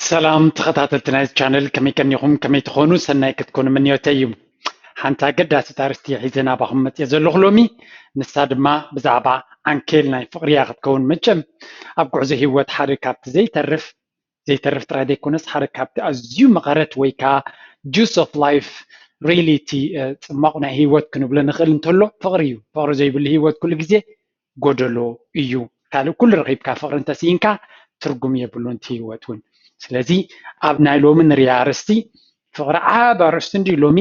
ሰላም ተኸታተልቲ ናይዚ ቻነል፣ ከመይ ቀኒኹም? ከመይ ትኾኑ? ሰናይ ክትኮኑ ምንዮተይ እዩ። ሓንቲ ኣገዳሲት ኣርእስቲ ሒዘ ናባኹም መፅየ ዘለኹ ሎሚ፣ ንሳ ድማ ብዛዕባ ዓንኬል ናይ ፍቕሪ እያ ክትከውን። መቸም ኣብ ጉዕዞ ህይወት ሓደ ካብቲ ዘይተርፍ ዘይተርፍ ጥራይ ዘይኮነስ ሓደ ካብቲ ኣዝዩ መቐረት ወይ ከዓ juice of life really እቲ ጽማቑ ናይ ህይወት ክንብሎ ንኽእል እንተሎ ፍቕሪ እዩ። ፍቕሪ ዘይብሉ ህይወት ኩሉ ግዜ ጎደሎ እዩ። ካልእ ኩሉ ረኺብካ ፍቕሪ እንተስኢንካ ትርጉም የብሉን እቲ ህይወት እውን። ስለዚ ኣብ ናይ ሎሚ ንሪኣ ኣርእስቲ ፍቕሪ ዓብ ኣርእስቲ እንዲ ሎሚ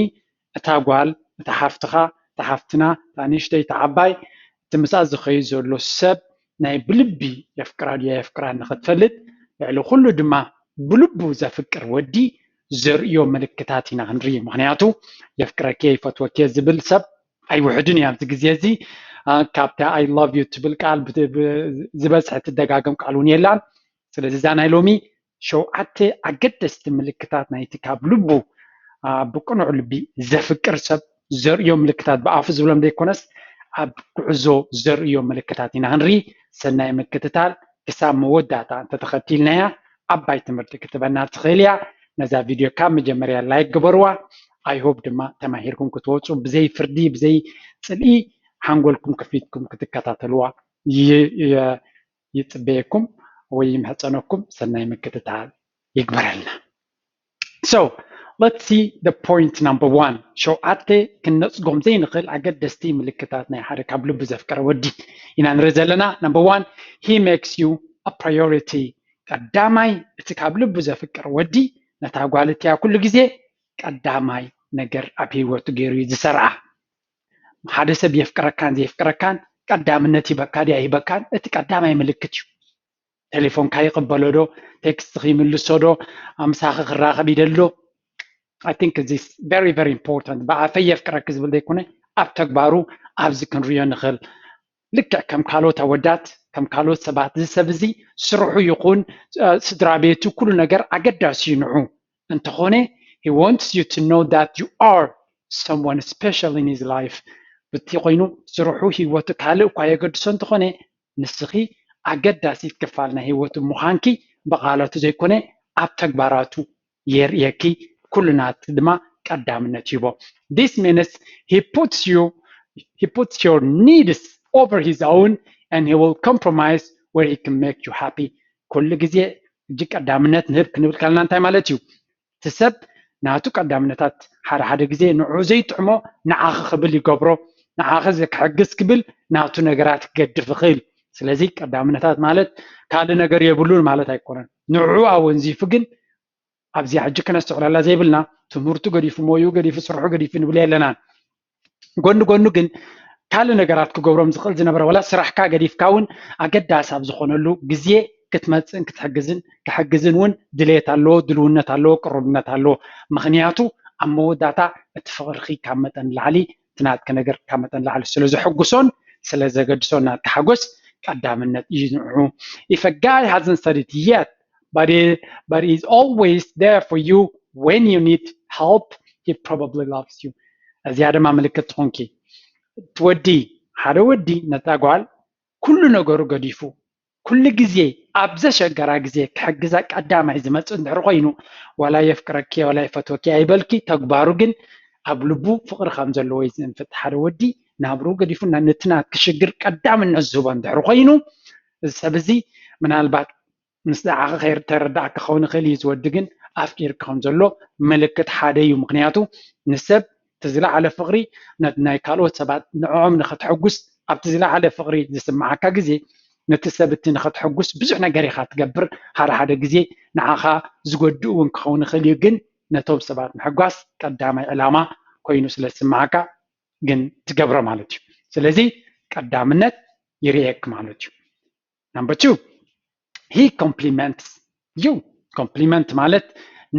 እታ ጓል እታ ሓፍትኻ እታ ሓፍትና እታ ንእሽተይ እታ ዓባይ እቲ ምስኣ ዝኸይድ ዘሎ ሰብ ናይ ብልቢ የፍቅራ ድያ የፍቅራ ንኽትፈልጥ ልዕሊ ኩሉ ድማ ብልቡ ዘፍቅር ወዲ ዘርእዮ ምልክታት ኢና ክንርኢ። ምክንያቱ የፍቅረኪ ይፈትወኪ ዝብል ሰብ ኣይውሕድን እዩ ኣብዚ ግዜ እዚ። ካብታ I love you ትብል ቃል ዝበዝሐ ትደጋገም ቃል እውን የላን። ስለዚ እዛ ናይ ሎሚ ሸውዓተ ኣገደስቲ ምልክታት ናይቲ ካብ ልቡ ብቅኑዕ ልቢ ዘፍቅር ሰብ ዘርእዮ ምልክታት ብኣፉ ዝብሎም ዘይኮነስ ኣብ ጉዕዞ ዘርእዮ ምልክታት ኢና ክንርኢ። ሰናይ ምክትታል። ክሳብ መወዳእታ እንተተኸቲልናያ ዓባይ ትምህርቲ ክትበና ትኽእል እያ። ነዛ ቪድዮ ካብ መጀመርያ ላይክ ግበርዋ። I hope ድማ ተማሂርኩም ክትወፁ ብዘይ ፍርዲ ብዘይ ፅልኢ ሓንጎልኩም ክፊትኩም ክትከታተልዋ ይፅበየኩም ወይ ይምሕፀነኩም። ሰናይ ምክትታል ይግበረልና። So let's see the point number one. ሸውዓተ ክንነፅጎም ዘይንኽእል ኣገደስቲ ምልክታት ናይ ሓደ ካብ ልቡ ዘፍቀረ ወዲ ኢና ንርኢ ዘለና። Number one, he makes you a priority. ቀዳማይ እቲ ካብ ልቡ ዘፍቀረ ወዲ ነታ ጓል እቲያ ኩሉ ግዜ ቀዳማይ ነገር ኣብ ህይወቱ ገይሩ እዩ ዝሰርዓ። ሓደ ሰብ የፍቅረካን ዘየፍቅረካን ቀዳምነት ሂበካ ድያ ሂበካን እቲ ቀዳማይ ምልክት እዩ። ቴሌፎንካ ይቕበሎ ዶ፣ ቴክስትኺ ይምልሶ ዶ፣ ምሳኺ ክራኸብ ይደሊ ዶ? I think this very very important። ብኣፈይ የፍቅረኪ ዝብል ዘይኮነ ኣብ ተግባሩ ኣብዚ ክንሪኦ ንኽእል። ልክዕ ከም ካልኦት ኣወዳት ከም ካልኦት ሰባት እዚ ሰብ እዚ ስርሑ ይኹን ስድራ ቤቱ ኩሉ ነገር ኣገዳሲ እዩ ንዑ። እንተኾነ he wants you to know that you are someone special in his life። ብቲ ኮይኑ ስርሑ ህይወቱ ካልእ እኳ የገድሶ እንተኾነ ንስኺ ኣገዳሲት ክፋል ናይ ህይወቱ ምዃንኪ ብቓላቱ ዘይኮነ ኣብ ተግባራቱ የርእየኪ። ኩሉ ናት ድማ ቀዳምነት ይቦ። This means he puts you he puts your needs over his own and he will compromise where he can make you happy። ኩሉ ግዜ እጅ ቀዳምነት ንህብ ክንብል ከለና እንታይ ማለት እዩ? እቲ ሰብ ናቱ ቀዳምነታት ሓደ ሓደ ግዜ ንዑ ዘይጥዕሞ ንዓኺ ክብል ይገብሮ። ንዓኺ ክሕግዝ ክብል ናቱ ነገራት ክገድፍ ይኽእል። ስለዚ ቀዳምነታት ማለት ካልእ ነገር የብሉን ማለት ኣይኮነን። ንዑ ኣወንዚፉ ግን ኣብዚኣ ሕጂ ክነስተውዕለላ ዘይብልና ትምህርቱ ገዲፉ ሞይኡ ገዲፉ ስርሑ ገዲፉ ንብል የለናን። ጎኒ ጎኑ ግን ካልእ ነገራት ክገብሮም ዝኽእል ዝነበረ ዋላ ስራሕካ ገዲፍካ እውን ኣገዳሲ ኣብ ዝኾነሉ ግዜ ክትመፅእን ክትሕግዝን ክሕግዝን እውን ድሌት ኣለዎ፣ ድልውነት ኣለዎ፣ ቅሩብነት ኣለዎ። ምክንያቱ ኣብ መወዳእታ እቲ ፍቕርኺ ካብ መጠን ላዕሊ እቲ ናትኪ ነገር ካብ መጠን ላዕሊ ስለ ዘሐጉሶን ስለ ዘገድሶን ናትኪ ሓጎስ ቀዳምነት እዩ ንዑ። If a guy hasn't said it yet but he, but he's always there for you when you need help, he probably loves you። እዚኣ ድማ ምልክት ትኾንኪ። እቲ ወዲ ሓደ ወዲ ነታ ጓል ኩሉ ነገሩ ገዲፉ ኩሉ ግዜ ኣብ ዘሸገራ ግዜ ክሕግዛ ቀዳማይ ዝመፅእ እንድሕር ኮይኑ ዋላ የፍቅረኪ ዋላ ይፈትወኪ ኣይበልኪ ተግባሩ ግን ኣብ ልቡ ፍቕሪ ከም ዘለዎ እዩ ዝንፍጥ። ሓደ ወዲ ናብርኡ ገዲፉ ነቲ ናትኪ ሽግር ቀዳምነት ዝህቦ እንድሕር ኮይኑ እዚ ሰብ እዚ ምናልባት ምስ ንዓኺ ከይተረዳእካ ክኸውን ይኽእል እዩ። እዚ ወዲ ግን ኣፍቂርኪ ከም ዘሎ ምልክት ሓደ እዩ። ምክንያቱ ንሰብ እቲ ዝለዓለ ፍቕሪ ናይ ካልኦት ሰባት ንዕኦም ንኸተሐጉስ ኣብቲ ዝለዓለ ፍቕሪ ዝስምዓካ ግዜ ነቲ ሰብ እቲ ንኸተሐጉስ ብዙሕ ነገር ኢኻ ትገብር። ሓደ ሓደ ግዜ ንዓኻ ዝጎድእ እውን ክኸውን ይኽእል እዩ፣ ግን ነቶም ሰባት ምሕጓስ ቀዳማይ ዕላማ ኮይኑ ስለ ዝስምዓካ ግን ትገብሮ ማለት እዩ። ስለዚ ቀዳምነት ይርእየክ ማለት እዩ። Number two, he compliments you። ኮምፕሊመንት ማለት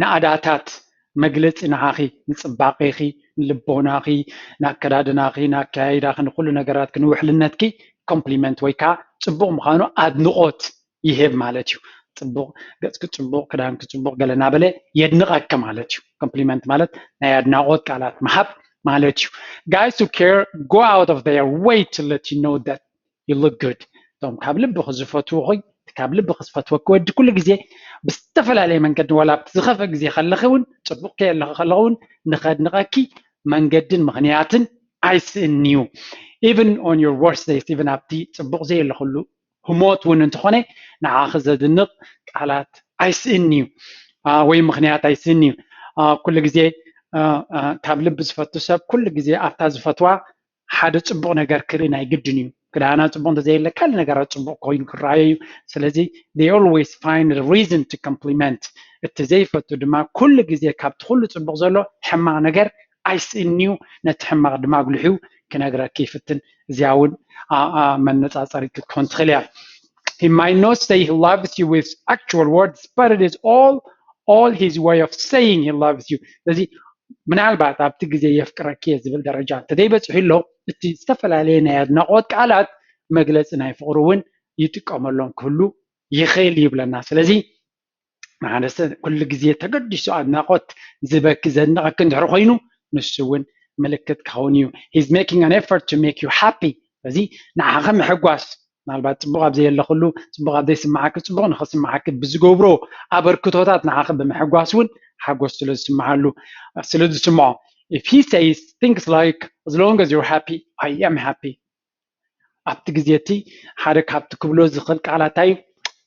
ናእዳታት መግለፂ ንዓኺ፣ ንፅባቄኺ፣ ንልቦናኺ፣ ንኣከዳድናኺ፣ ንኣካያይዳኺ፣ ንኩሉ ነገራትኪ፣ ንውሕልነትኪ ኮምፕሊመንት ወይ ከዓ ፅቡቕ ምዃኑ ኣድንቖት ይህብ ማለት እዩ። ፅቡቕ ገፅኪ ፅቡቕ ክዳንኪ ፅቡቕ ገለ እናበለ የድንቐኪ ማለት እዩ። ኮምፕሊመንት ማለት ናይ ኣድናቖት ቃላት ምሃብ ማለት እዩ። Guys who care go out of their way to let you know that you look good። እቶም ካብ ልብኺ ዝፈትውኺ ካብ ልብኺ ዝፈትወኪ ወዲ ኩሉ ግዜ ብዝተፈላለየ መንገዲ ዋላ ኣብቲ ዝኸፍእ ግዜ ከለኺ እውን ጽቡቕ ከየለኺ ከለኺ እውን ንኸድንቐኪ መንገድን ምኽንያትን ኣይስእንዩ። Even on your worst days, even ኣብቲ ጽቡቕ ዘየለኽሉ ህሞት እውን እንተኾነ ንዓኺ ዘድንቕ ቃላት ኣይስእንዩ ወይ ምኽንያት ኣይስእንዩ። ኩሉ ግዜ ካብ ልቢ ዝፈቱ ሰብ ኩሉ ግዜ ኣብታ ዝፈትዋ ሓደ ጽቡቕ ነገር ክርኢ ናይ ግድን እዩ። ክዳና ጽቡቕ እንተዘየለ ካልእ ነገራት ጽቡቕ ኮይኑ ክረኣዮ እዩ። ስለዚ they always find a reason to compliment። እቲ ዘይፈቱ ድማ ኩሉ ግዜ ካብቲ ኩሉ ጽቡቕ ዘሎ ሕማቕ ነገር ኣይስእንዩ፣ ነቲ ሕማቕ ድማ ኣጉልሑ ክነግረኪ ይፍትን። እዚኣ እውን መነጻጸሪ ክትኮን ትኽእል እያ። He might not say he loves you with actual words, but it is all all his way of saying he loves you። ስለዚ ምናልባት ኣብቲ ግዜ የፍቅረኪ እየ ዝብል ደረጃ እንተዘይበፅሑ ኣሎ እቲ ዝተፈላለየ ናይ ኣድናቆት ቃላት መግለፂ ናይ ፍቅሩ እውን ይጥቀመሎም ክህሉ ይኽእል ይብለና። ስለዚ ንሓደ ሰብ ኩሉ ግዜ ተገዲሱ ኣድናቆት ዝበኪ ዘድንቀኪ እንድሕር ኮይኑ ንሱ እውን ምልክት ክኸውን እዩ። He's making an effort to make you happy። ስለዚ ንዓኺ ምሕጓስ ምናልባት ፅቡቅ ኣብ ዘየለክሉ ፅቡቅ ኣብ ዘይስማዓኪ ፅቡቅ ንክስማዓኪ ብዝገብሮ ኣበርክቶታት ንዓኺ ብምሕጓስ እውን ሓጎስ ስለ ዝስምዓሉ ስለ ዝስምዖ if he says things like as long as you're happy I am happy ኣብቲ ግዜ እቲ ሓደ ካብቲ ክብሎ ዝኽእል ቃላት እዩ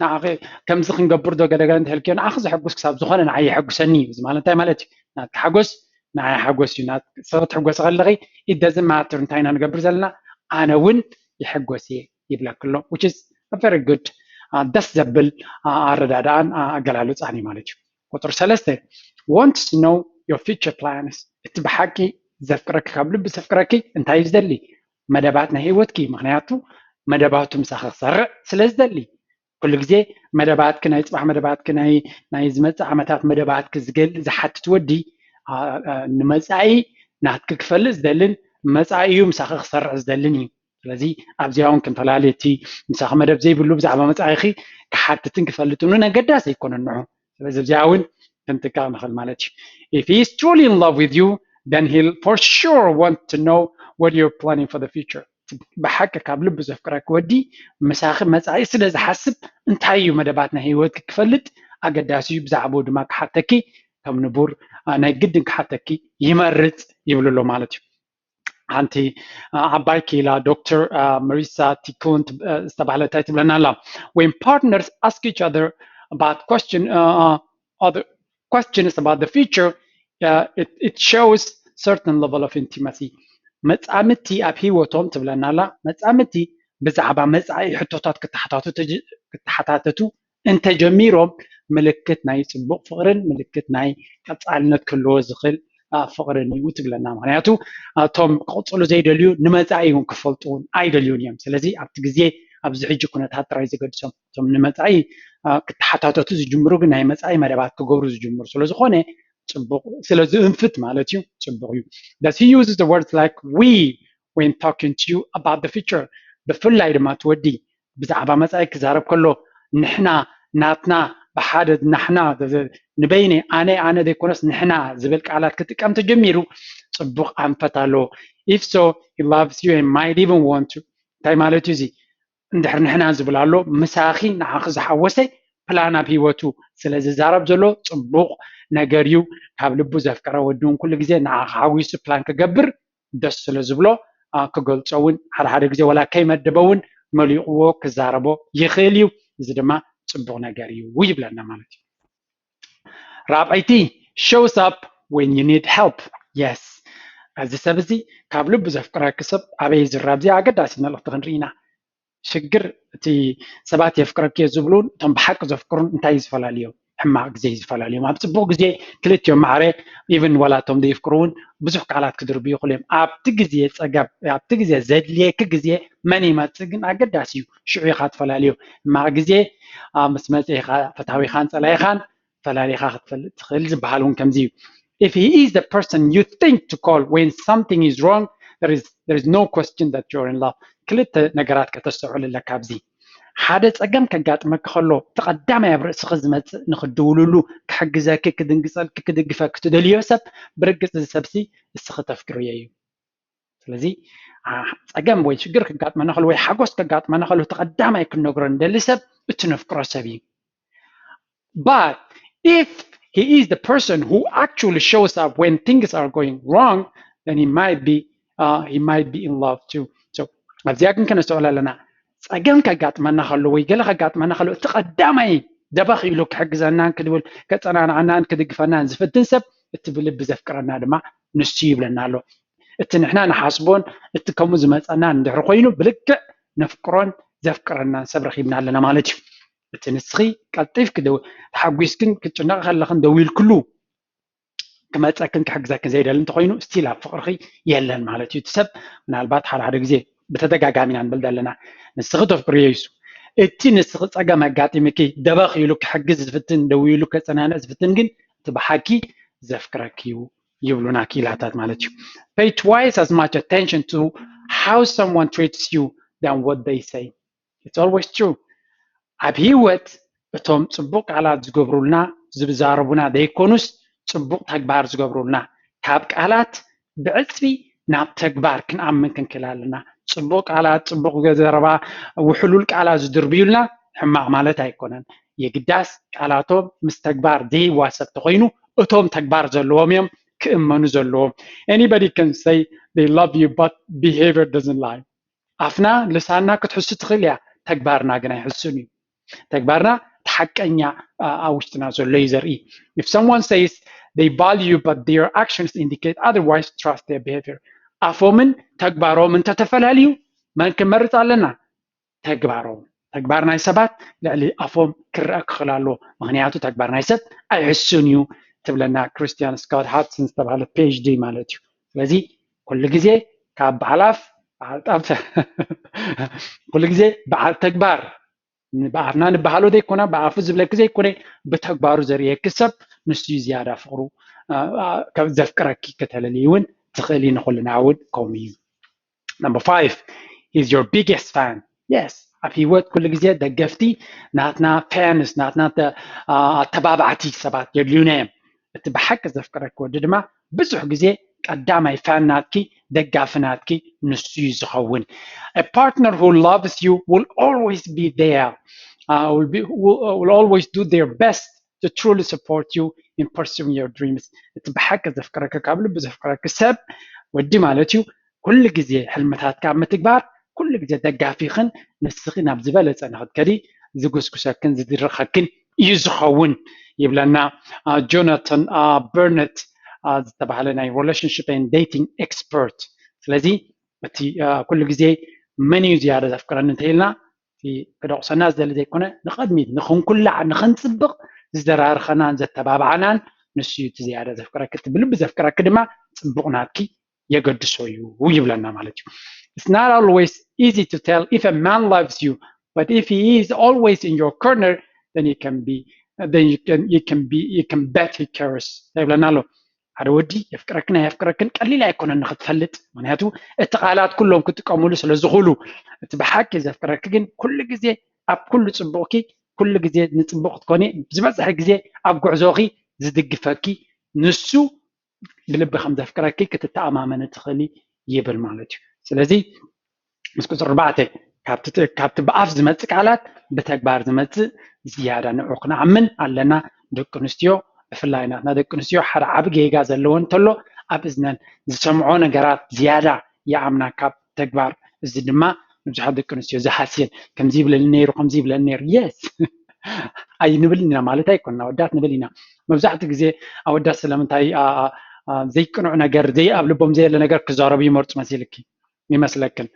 ንዓኺ ከምዚ ክንገብር ዶ ገለገለ እንተልክዮ ንዓኺ ዘሐጉስ ክሳብ ዝኾነ ንዓይ የሐጉሰኒ እዩ እዚ ማለት እንታይ ማለት እዩ ናትካ ሓጎስ ንዓይ ሓጎስ እዩ ሰብ ክትሕጎሲ ከለኺ it doesn't matter እንታይ ኢና ንገብር ዘለና ኣነ እውን ይሕጎስ እየ ይብለኪ ኣሎ which is a very good ደስ ዘብል ኣረዳድኣን ኣገላልፃን እዩ ማለት እዩ። ቁፅሪ ሰለስተ wants to know your future plans እቲ ብሓቂ ዘፍቅረኪ ካብ ልቢ ዘፍቅረኪ እንታይ እዩ ዝደሊ መደባት ናይ ህይወትኪ ምክንያቱ መደባቱ ምሳኺ ክሰርዕ ስለ ዝደሊ ኩሉ ግዜ መደባትኪ ናይ ፅባሕ መደባትኪ ናይ ዝመፅእ ዓመታት መደባትኪ ዝገል ዝሓትት ወዲ ንመፃኢ ናትኪ ክፈልጥ ዝደልን መፃኢ እዩ ምሳኺ ክሰርዕ ዝደልን እዩ ስለዚ ኣብዚኣ እውን ክንፈላለ እቲ ምሳኺ መደብ ዘይብሉ ብዛዕባ መፃኢኺ ክሓትትን ክፈልጥን እውን ኣገዳሲ ኣይኮነን ንዑ ስለዚ ኣብዚኣ እውን ክንጥንቀቕ ንኽእል ማለት እዩ if he is truly in love with you then he'll for sure want to know what you're planning for the future ብሓቂ ካብ ልቢ ዘፍቅረኪ ወዲ ምሳኺ መፃኢ ስለ ዝሓስብ እንታይ እዩ መደባት ናይ ህይወትኪ ክፈልጥ ኣገዳሲ እዩ ብዛዕባኡ ድማ ክሓተኪ ከም ንቡር ናይ ግድን ክሓተኪ ይመርፅ ይብሉ ኣሎ ማለት እዩ ሓንቲ ዓባይ ክኢላ ዶክተር መሪሳ ቲኩን ዝተባህለ እንታይ ትብለና ኣላ when partners ask each other about question uh, other questions about the future uh, it, it shows certain level of intimacy መፃምቲ ኣብ ህይወቶም ትብለና ኣላ መፃምቲ ብዛዕባ መፃኢ ሕቶታት ክተሓታተቱ እንተጀሚሮም ምልክት ናይ ፅቡቅ ፍቅርን ምልክት ናይ ቀፃልነት ክህልዎ ዝኽእል ፍቅርን እዩ ትብለና ምክንያቱ እቶም ክቅፅሉ ዘይደልዩ ንመፃኢ እውን ክፈልጡ እውን ኣይደልዩን እዮም ስለዚ ኣብቲ ግዜ ኣብዚ ሕጂ ኩነታት ጥራይ ዘገድሶም እቶም ንመፃኢ ክተሓታተቱ ዝጅምሩ ግን ናይ መፃኢ መደባት ክገብሩ ዝጅምሩ ስለዝኮነ ፅቡቅ ስለዝእንፍት ማለት እዩ ፅቡቅ እዩ does he use the words like we when talking to you about the future ብፍላይ ድማ ትወዲ ብዛዕባ መፃኢ ክዛረብ ከሎ ንሕና ናትና ብሓደ ናሕና ንበይነ ኣነ ኣነ ዘይኮነስ ንሕና ዝብል ቃላት ክጥቀም ተጀሚሩ ፅቡቅ ኣንፈት ኣለዎ if so he loves you and might even want to እንታይ ማለት እዩ እዚ እንድሕር ንሕና ዝብል ኣሎ ምሳኺ ንዓኺ ዝሓወሰ ፕላን ኣብ ህይወቱ ስለ ዝዛረብ ዘሎ ፅቡቕ ነገር እዩ ካብ ልቡ ዘፍቀረ ወዲ እውን ኩሉ ግዜ ንዓኺ ሓዊሱ ፕላን ክገብር ደስ ስለ ዝብሎ ክገልፆ እውን ሓደ ሓደ ግዜ ወላ ከይመደበ እውን መሊቕዎ ክዛረቦ ይኽእል እዩ እዚ ድማ ፅቡቕ ነገር እዩ ይብለና ማለት እዩ ራብዐይቲ shows up when you need help yes እዚ ሰብ እዚ ካብ ልቡ ዘፍቅረኪ ሰብ ኣበይ ዝራብ እዚ ኣገዳሲ መልእኽቲ ክንርኢ ኢና ሽግር እቲ ሰባት የፍቅረኪ ዝብሉን እቶም ብሓቂ ዘፍቅሩን እንታይ እዩ ዝፈላልዮም ሕማቕ ግዜ እዩ ዝፈላልዮም ኣብ ፅቡቕ ግዜ ክልቲኦም ማዕረ ኢቭን ዋላ እቶም ዘየፍቅሩ እውን ብዙሕ ቃላት ክድርቡ ይኽእሉ እዮም ኣብቲ ግዜ ፀገብ ኣብቲ ግዜ ዘድልየኪ ግዜ መን ይመፅእ ግን ኣገዳሲ እዩ ሽዑ ኢኻ ትፈላልዮ ሕማቕ ግዜ ምስ መፀ ኢኻ ፈታዊኻን ፀላኢኻን ፈላሊኻ ክትፈልጥ ትኽእል ዝበሃል እውን ከምዚ እዩ if he is the person you think to call when something is wrong there is, there is no question that you're in love ክልተ ነገራት ከተስተውዕል ኣለካ ኣብዚ ሓደ ፀገም ከጋጥመኪ ከሎ እቲ ቀዳማይ ኣብ ርእስኺ ዝመፅእ ንክድውልሉ ክሕግዘኪ ክድንግፀልኪ ክድግፈኪ ትደልዮ ሰብ ብርግፅ እዚ ሰብሲ እስኺ ተፍቅርዮ እዩ ስለዚ ፀገም ወይ ሽግር ክጋጥመና ከሎ ወይ ሓጎስ ከጋጥመና ከሎ እቲ ቀዳማይ ክንነግሮ ንደሊ ሰብ እቲ ነፍቅሮ ሰብ እዩ But if he is the person who actually shows up when things are going wrong, then he might be uh, he might be in love too. So ኣብዚኣ ግን ከነስተውዕል ኣለና። ጸገም ከጋጥመና ከሎ ወይ ገለ ከጋጥመና ከሎ እቲ ቀዳማይ ደበኽ ኢሉ ክሕግዘናን ክድብል ከጸናንዓናን ክድግፈናን ዝፍትን ሰብ እቲ ብልቢ ዘፍቅረና ድማ ንሱ ይብለና ኣሎ። እቲ ንሕና ንሓስቦን እቲ ከምኡ ዝመጸና እንድሕር ኮይኑ ብልክዕ ነፍቅሮን ዘፍቅረናን ሰብ ረኺብና ኣለና ማለት እዩ። እቲ ንስኺ ቀልጢፍኪ ተሓጒስክን ክትጭነቂ ከለኽን ደዊልክሉ ክመፀክን ክሕግዘክን ዘይደሊ እንተኮይኑ ስቲል ኣብ ፍቅርኺ የለን ማለት እዩ። እቲ ሰብ ምናልባት ሓደ ሓደ ግዜ ብተደጋጋሚ ኢና ንብል ዘለና ንስኺ ተፍቅርዮ እዩ። እቲ ንስኺ ፀገም ኣጋጢምኪ ደበኽ ኢሉ ክሕግዝ ዝፍትን ደው ኢሉ ከፀናንዕ ዝፍትን ግን እቲ ብሓቂ ዘፍቅረኪ እዩ ይብሉና ክኢላታት ማለት እዩ። Pay twice as much attention to how someone treats you than what they say. It's always true. ኣብ ህይወት እቶም ፅቡቅ ቃላት ዝገብሩልና ዝዛረቡና ዘይኮኑስ ፅቡቅ ተግባር ዝገብሩልና ካብ ቃላት ብዕፅፊ ናብ ተግባር ክንኣምን ክንክእል ኣለና። ፅቡቅ ቃላት ፅቡቅ ዘረባ ውሕሉል ቃላት ዝድርብዩልና ሕማቅ ማለት ኣይኮነን። የግዳስ ቃላቶም ምስ ተግባር ዘይዋሰብ ተኮይኑ እቶም ተግባር ዘለዎም እዮም ክእመኑ ዘለዎም። Anybody can say they love you but behavior doesn't lie. ኣፍና ልሳና ክትሕሱ ትኽእል እያ፣ ተግባርና ግን ኣይሕሱን እዩ። ተግባርና እቲ ሓቀኛ ኣብ ውሽጥና ዘሎ እዩ ዘርኢ። If someone says they value you but their actions indicate otherwise, trust their behavior. ኣፎምን ተግባሮም እንተተፈላለዩ መን ክመርፅ ኣለና? ተግባሮም። ተግባር ናይ ሰባት ልዕሊ ኣፎም ክረአ ክኽእል ኣለዎ፣ ምክንያቱ ተግባር ናይ ሰብ ኣይሕሱን እዩ ትብለና ክርስቲያን ስካት ሃድሰን ዝተባሃለ ፒኤችዲ ማለት እዩ። ስለዚ ኩሉ ግዜ ካብ በዓል ኣፍ በዓል ጣፍ ኩሉ ግዜ በዓል ተግባር ብኣፍና ንበሃሎ ዘይኮነ ብኣፉ ዝብለኪ ዘይኮነ ብተግባሩ ዘርእየኪ ሰብ ንሱ እዩ ዝያዳ ፍቅሩ ዘፍቅረኪ ከተለልይ እውን ትኽእሊ ንኩልና እውን ከምኡ እዩ። Number five, he's your biggest fan. Yes, ኣብ ህይወት ኩሉ ግዜ ደገፍቲ ናትና ፋንስ ናትና ኣተባባዕቲ ሰባት የድልዩና እዮም። እቲ ብሓቂ ዘፍቅረኪ ወዲ ድማ ብዙሕ ግዜ ቀዳማይ ፋን ናትኪ ደጋፊ ናትኪ ንሱ እዩ ዝኸውን። A partner who loves you will always be there, uh, will, be, will, uh, will always do their best to truly support you in pursuing your dreams. እቲ ብሓቂ ዘፍቅረኪ ካብ ልቢ ዘፍቅረኪ ሰብ ወዲ ማለት እዩ ኩሉ ግዜ ሕልምታትካ ኣብ ምትግባር ኩሉ ግዜ ደጋፊኽን ንስኺ ናብ ዝበለፀ ንክትከዲ ዝጉስጉሰክን ዝድርኸክን እዩ ዝኸውን ይብለና ጆናተን በርነት ዝተባሃለ ናይ relationship and dating expert። ስለዚ እቲ ኩሉ ግዜ መን እዩ ዝያዳ ዘፍቅረኒ እንተኢልና ክደቑሰና ዝደሊ ዘይኮነ ንቐድሚት ንክንኩላዕ ንክንፅብቕ ዝደራርኸናን ዘተባብዓናን ንሱ እዩ እቲ ዝያዳ ዘፍቅረኪ። እቲ ብልቢ ዘፍቅረኪ ድማ ፅቡቕ ናትኪ የገድሶ እዩ ይብለና ማለት እዩ። It's not always easy to tell if a man loves you, but if he is always in your corner, then you can be then you can you can be you can bet he cares ይብለና ኣሎ። ሓደ ወዲ የፍቅረክን ኣየፍቅረክን ቀሊል ኣይኮነን ንክትፈልጥ፣ ምክንያቱ እቲ ቃላት ኩሎም ክጥቀሙሉ ስለ ዝኽእሉ። እቲ ብሓቂ ዘፍቅረኪ ግን ኩሉ ግዜ ኣብ ኩሉ ፅቡቕኪ ኩሉ ግዜ ንፅቡቅ ክትኮኒ ዝበዝሐ ግዜ ኣብ ጉዕዞኺ ዝድግፈኪ ንሱ ብልቢ ከም ዘፍቅረኪ ክትተኣማመኒ ትኽእሊ ይብል ማለት እዩ። ስለዚ ምስ ቁፅሪ ኣርባዕተ ካብቲ ብኣፍ ዝመፅእ ቃላት ብተግባር ዝመፅእ ዝያዳ ንዑ ክንኣምን ኣለና። ደቂ ኣንስትዮ ብፍላይ ናትና ደቂ ኣንስትዮ ሓደ ዓቢ ጌጋ ዘለወን እንተሎ ኣብ እዝነን ዝሰምዖ ነገራት ዝያዳ ይኣምና ካብ ተግባር። እዚ ድማ ንብዙሓት ደቂ ኣንስትዮ ዝሃስየን ከምዚ ይብለኒ ነይሩ ከምዚ ይብለኒ ነይሩ የስ ኣይንብል ኢና ማለት ኣይኮንና፣ ኣወዳት ንብል ኢና። መብዛሕትኡ ግዜ ኣወዳት ስለምንታይ ዘይቅኑዕ ነገር ዘይ ኣብ ልቦም ዘየለ ነገር ክዛረቡ ይመርፁ መሲልኪ ይመስለክን?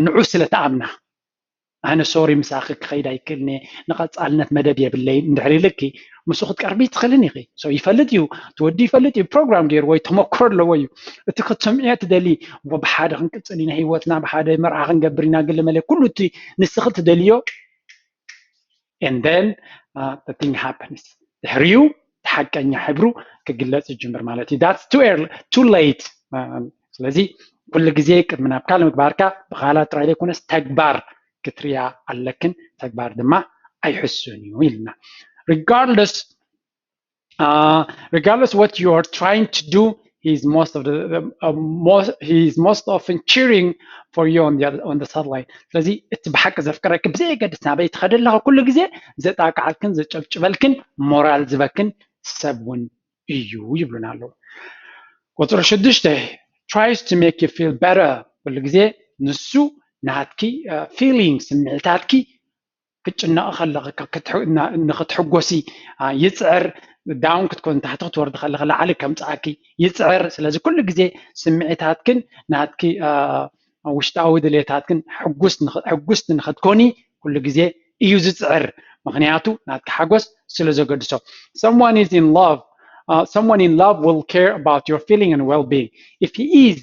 ንዑ ስለ ተኣምና ኣነ ሶሪ ምሳኺ ክኸይድ ኣይክእልን እየ፣ ንቐፃልነት መደብ የብለይን እንድሕር ኢልኪ ምስኡ ክትቀርቢ ትኽእልን ኢኺ። ይፈልጥ እዩ፣ ትወዲ ይፈልጥ እዩ፣ ፕሮግራም ገይርዎ እዩ፣ ተመክሮ ኣለዎ እዩ። እቲ ክትሰምዕዮ ትደሊ፣ እሞ ብሓደ ክንቅፅል ኢና ህይወትና፣ ብሓደ መርዓ ክንገብር ኢና፣ ገለ መለ ኩሉ እቲ ንስኺ ትደልዮ and then uh, the thing happens ድሕሪኡ ሓቀኛ ሕብሩ ክግለፅ ይጅምር ማለት እዩ። That's too early, too late። ስለዚ ኩሉ ግዜ ቅድሚ ናብ ካልእ ምግባርካ ብቃላት ጥራይ ዘይኮነስ ተግባር ክትሪኣ ኣለክን፣ ተግባር ድማ ኣይሕሱን እዩ ኢልና። Regardless uh, regardless what you are trying to do, he is most of the, the uh, most he is most often cheering for you on the other, on the sideline. ስለዚ እቲ ብሓቂ ዘፍቅረኪ ብዘየገድስ ናበይ ትኸደ ኣለኻ ኩሉ ግዜ ዘጣቃዓልክን ዘጨብጭበልክን ሞራል ዝበክን ሰብ እውን እዩ ይብሉና ኣለዉ። ቁፅሪ ሽዱሽተ tries to make you feel better፣ ኩሉ ግዜ ንሱ ናትኪ feeling ስምዒታትኪ ክትጭነቕ ከለኺ ንክትሕጎሲ ይፅዕር። ዳውን ክትኮን ታሕቲ ክትወርዲ ከለኺ ላዕሊ ከምፅኣኪ ይፅዕር። ስለዚ ኩሉ ግዜ ስምዒታትክን ናትኪ ውሽጣዊ ድሌታትክን ሕጉስቲ ንክትኮኒ ኩሉ ግዜ እዩ ዝፅዕር። ምክንያቱ ናትኪ ሓጎስ ስለ ዘገድሶ። Someone is in love, uh, someone in love will care about your feeling and well-being. If he is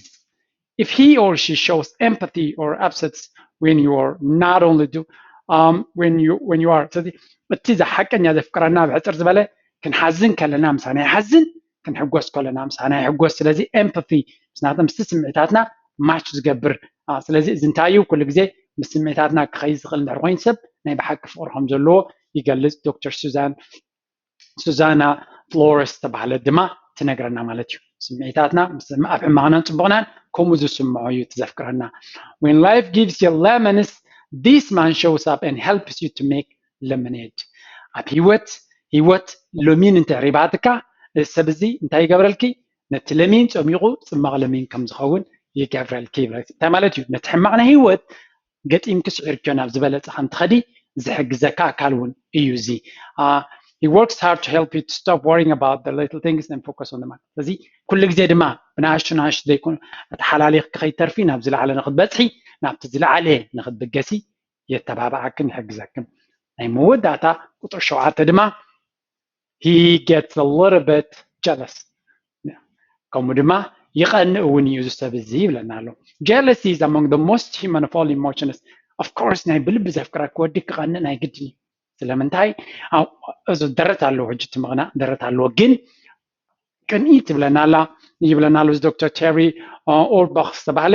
if he or she shows empathy or upsets when you are not only do um, when you when you are ስለዚ እቲ ሓቀኛ ዘፍቅረና ብሕፅር ዝበለ ክንሓዝን ከለና ምሳና ይሓዝን፣ ክንሕጎስ ከለና ምሳና ይሕጎስ። ስለዚ empathy ምስናተ ምስቲ ስምዒታትና ማች ዝገብር። ስለዚ እዚ እንታይ እዩ? ኩሉ ግዜ ምስ ስምዒታትና ክኸይድ ዝኽእል እንድሕር ኮይኑ ሰብ ናይ ብሓቂ ፍቕሪ ከም ዘለዎ ይገልፅ። ዶክተር ሱዛን ሱዛና ፍሎረስ ዝተባህለት ድማ ትነግረና ማለት እዩ። ስምዒታትና ኣብ ሕማቕናን ፅቡቕናን ከምኡ ዝስምዖ እዩ እቲ ዘፍቅረና። When life gives you lemons, this man shows up and helps you to make lemonade. ኣብ ህይወት ህይወት ለሚን እንተዕሪባትካ እዚ ሰብ እዚ እንታይ ይገብረልኪ? ነቲ ለሚን ፀሚቑ ፅማቕ ለሚን ከም ዝኸውን ይገብረልኪ ይብለኪ። እንታይ ማለት እዩ? ነቲ ሕማቕ ናይ ህይወት ገጢምኪ ስዒርክዮ ናብ ዝበለፀ ከም ትኸዲ ዝሕግዘካ ኣካል እውን እዩ እዚ። He works hard to help you to stop worrying about the little things and focus on the matter. ስለዚ ኩሉ ግዜ ድማ ብንኣሽቱ ንኣሽቱ ዘይኮኑ ተሓላሊኽ ከይተርፊ ናብ ዝለዓለ ንክትበፅሒ ናብቲ ዝለዓለ ንክትብገሲ የተባብዓክን ይሕግዘክን። ናይ መወዳእታ ቁፅሪ ሸውዓተ ድማ he gets a little bit jealous። ከምኡ ድማ ይቐንእ እውን እዩ እዚ ሰብ እዚ ይብለና ኣሎ። Jealousy is among the most human of all emotions. Of course ናይ ብልቢ ዘፍቅረኪ ወዲ ክቐንእ ናይ ግድን እዩ። ስለምንታይ? እዚ ደረት ኣለዎ፣ ሕጂ እቲ ምቕናእ ደረት ኣለዎ። ግን ቅንኢ ትብለና ኣላ፣ ይብለና ኣሎ እዚ ዶክተር ቴሪ ኦርባኽ ዝተባህለ።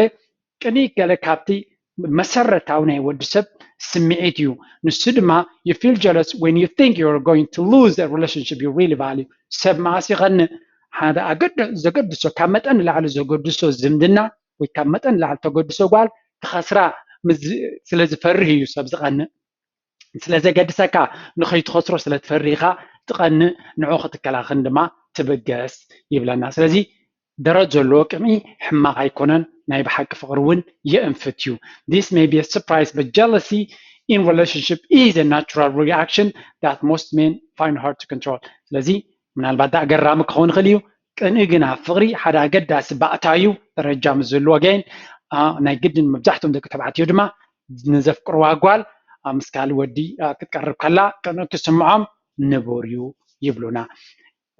ቅንኢ ገለ ካብቲ መሰረታዊ ናይ ወዲ ሰብ ስምዒት እዩ። ንሱ ድማ you feel jealous when you think you are going to lose a relationship you really value። ሰብ መዓስ ይቐንእ? ሓደ ኣገደ ዘገድሶ ካብ መጠን ንላዕሊ ዘገድሶ ዝምድና ወይ ካብ መጠን ንላዕሊ ተገድሶ ጓል ክኸስራ ስለ ዝፈርህ እዩ ሰብ ዝቐንእ። ስለ ዘገድሰካ ንኸይትኸስሮ ስለ ትፈርህ ኢኻ ትቐንእ፣ ንዑ ክትከላኸን ድማ ትብገስ ይብለና። ስለዚ ደረት ዘለዎ ቅንኢ ሕማቕ ኣይኮነን፣ ናይ ብሓቂ ፍቕሪ እውን የእንፍት እዩ። This may be a surprise, but jealousy in relationship is a natural reaction that most men find hard to control. ስለዚ ምናልባት ዳ ኣገራሚ ክኸውን ይኽእል እዩ። ቅንኢ ግን ኣብ ፍቕሪ ሓደ ኣገዳሲ ባእታ እዩ። ደረጃ ምስ ዝህልዎ ገይን ናይ ግድን መብዛሕትኦም ደቂ ተባዕትዮ ድማ ንዘፍቅርዋ ጓል ምስ ካልእ ወዲ ክትቀርብ ከላ ቅንኢ ክስምዖም ንቡር እዩ ይብሉና።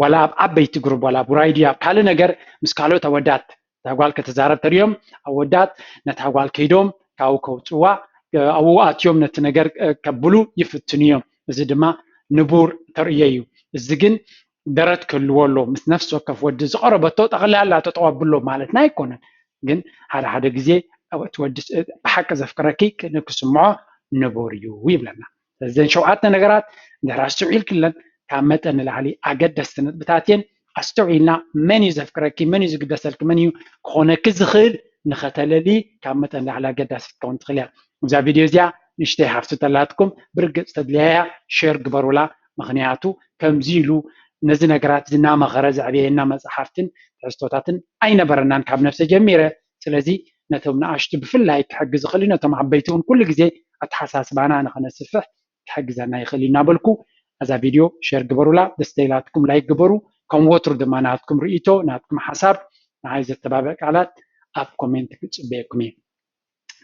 ዋላ ኣብ ዓበይቲ ግሩብ ዋላ ኣብ ራይድዮ ኣብ ካልእ ነገር ምስ ካልኦት ኣወዳት እታ ጓል ከተዛረብ ተሪኦም ኣወዳት ነታ ጓል ከይዶም ካብኡ ከውፅዋ ኣብኡ ኣትዮም ነቲ ነገር ከብሉ ይፍትኑ እዮም። እዚ ድማ ንቡር ተርእዮ እዩ። እዚ ግን ደረት ክህልዎ ኣሎ። ምስ ነፍሲ ወከፍ ወዲ ዝቐረበቶ ጠቕላላ ተጠዋብሎ ማለትና ኣይኮነን። ግን ሓደ ሓደ ግዜ እቲ ወዲ ብሓቂ ዘፍቅረኪ ክስምዖ ንቡር እዩ ይብለና። እዘን ሸውዓተ ነገራት እንድሕር ኣስተውዒልክለን ካብ መጠን ንላዕሊ ኣገደስቲ ነጥብታት እየን። ኣስተውዒልና መን እዩ ዘፍቅረኪ፣ መን እዩ ዝግደሰልኪ፣ መን እዩ ክኾነኪ ዝኽእል ንኸተለሊ ካብ መጠን ንላዕሊ ኣገዳሲ ክትከውን ትኽእል እያ። እዛ ቪድዮ እዚኣ ንእሽተይ ሃፍቲ ተላትኩም ብርግፅ ተድልያያ ሼር ግበሩላ። ምክንያቱ ከምዚ ኢሉ ነዚ ነገራት ዝናመኸረ ዘዕብየና መፅሓፍትን ትሕዝቶታትን ኣይነበረናን ካብ ነብሰ ጀሚረ። ስለዚ ነቶም ንኣሽቱ ብፍላይ ክሕግዝ ይኽእል እዩ፣ ነቶም ዓበይቲ እውን ኩሉ ግዜ ኣተሓሳስባና ንኸነስፍሕ ክሕግዘና ይኽእል እዩ እናበልኩ እዛ ቪድዮ ሼር ግበሩላ። ደስ ደይላትኩም ላይክ ግበሩ። ከም ወትሩ ድማ ናትኩም ርእይቶ ናትኩም ሓሳብ ንዓይ ዘተባብዕ ቃላት ኣብ ኮሜንት ክፅበየኩም እየ።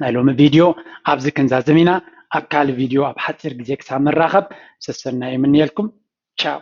ናይ ሎሚ ቪድዮ ኣብዚ ክንዛዝም ኢና። ኣብ ካልእ ቪድዮ ኣብ ሓፂር ግዜ ክሳብ ንራኸብ ሰሰናዩ ይምንየልኩም። ቻው።